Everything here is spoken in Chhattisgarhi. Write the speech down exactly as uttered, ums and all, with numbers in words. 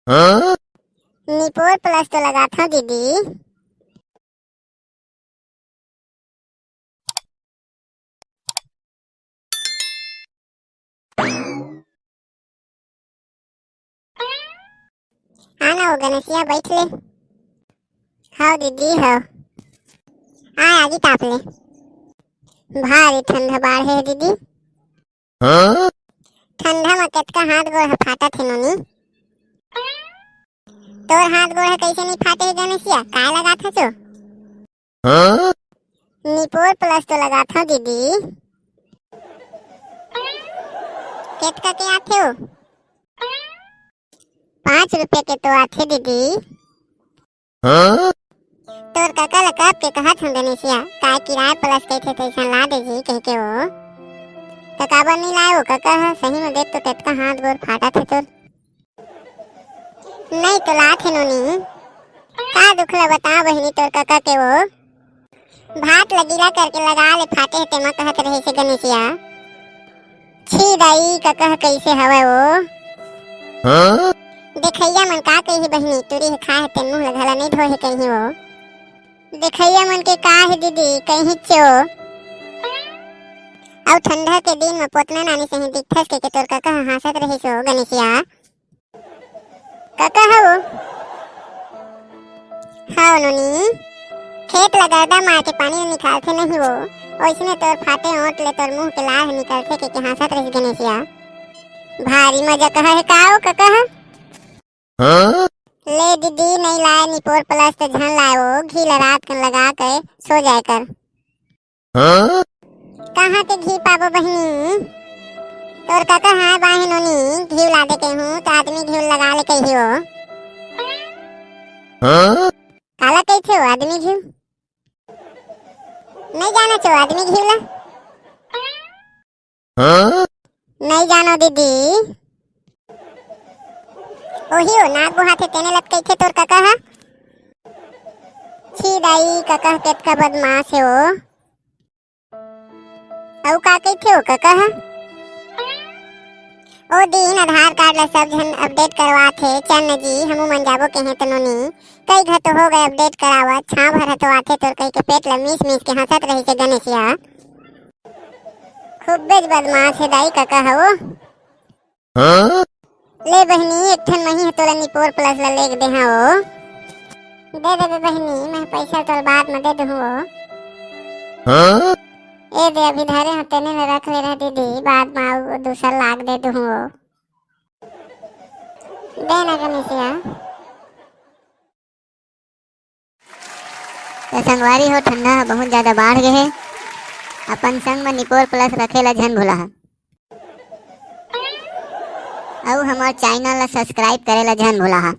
हाँ? निपोर प्लस तो लगाथव दीदी। आना वो गणेशिया, बैठ ले। हव दीदी, हव। आय आगी ताप ले। भारी ठंडा बाढ़े हे दीदी। हाँ? ठंडा म कतका हाथ गोड़ ह फाटत हे नोनी। तोर हाथ गोड़ ह कइसे नइ फाटे हे गणेशिया? काय लगाथस ओ? हाँ? निपोर प्लस तो लगाथव दीदी। कतका के आथे ओ? पाँच रुपया के तो आथे दीदी। हाँ? तोर कका ल कब के कहत हंव गणेशिया, काय किराय प्लस कहिथे तइसन ला दे जी कहिके ओ। त काबर नइ लाय ओ कका ह? सही म देख तो कतका हाथ गोड़ फाटत हे तोर। नइ तो लात हे नोनी। का दुख ल बता बहिनी तोर कका के ओ। भात ल गीला करके लगा ले फाटे हे तेमा कहत रहिस हे गणेशिया। छी दाई, कका ह कइसे हवय ओ? हाँ? देखइया मन का कहिही बहिनी, टूरी ह खाय हे तेन मुंह ल घला नइ धोय हे कहिही ओ। देखइया मन के का हे दीदी, कहिच ओ। अउ ठंडा के दिन म पोतना नानी सही दिखथस कहिके तोर कका ह हाँसत रहिस ओ गणेशिया। कका हव? हव नोनी, खेत ल गर्दा मार के पानी निकालथे नहीं वो, ओइसने तोर फाटे ओंठ ले तोर मुंह के लार निकलथे कहिके हाँसत रहिस गणेशिया। भारी मजा कहा हे का ओ कका ह? हाँ? ले दीदी, नइ लाय निपोर प्लस त झन लाय ओ, घी ल रात कन लगा के सो जाय कर। हाँ? कहाँ के घी पाबो बहिनी? तोर कका ह बाहे नोनी, घी ला दे के हूँ, त आदमी घी लगा ले कहियो। हाँ? काला कहिथे ओ आदमी घी? नइ जानच ओ आदमी घी ला? हाँ? नइ जानो दीदी। ओही ओ नाक बोहाथे तेने लत कहिथे तोर कका ह। छी दाई, कका ह कतका बदमाश हे ओ। अउ का कहिथे ओ कका ह? ओ दिन आधार कार्ड ला सब झन अपडेट करवाथे, चल न जी, हमू मन जाबो केहे त नोनी। कई घर तो हो गए अपडेट करावत, छांव भर ह तो आथे तोर कहिके पेट ला मीस मीस के हंसत रहिस हे गणेशिया। खूबेच बदमाश हे दाई कका ह ओ। हाँ? ले बहिनी, एक ठन मही ह तोला निपोर प्लस ला लेग दे हंव ओ। दे देबे बहिनी, मैं पैसा तोला बाद म दे दूहूं ओ। हाँ? ए दे, अभी धरे हंव तेने ल रख ले रह दीदी, बाद म अउ दूसर लाग दे दूहूं ओ। दे ना गणेशिया। त संगवारी हो, ठंडा ह बहुत ज्यादा बाढ़ गे हे। अपन संग म निपोर प्लस रखे ला झन भुलाहा, अउ हमर चैनल ला सब्सक्राइब करे ला झन भुलाहा।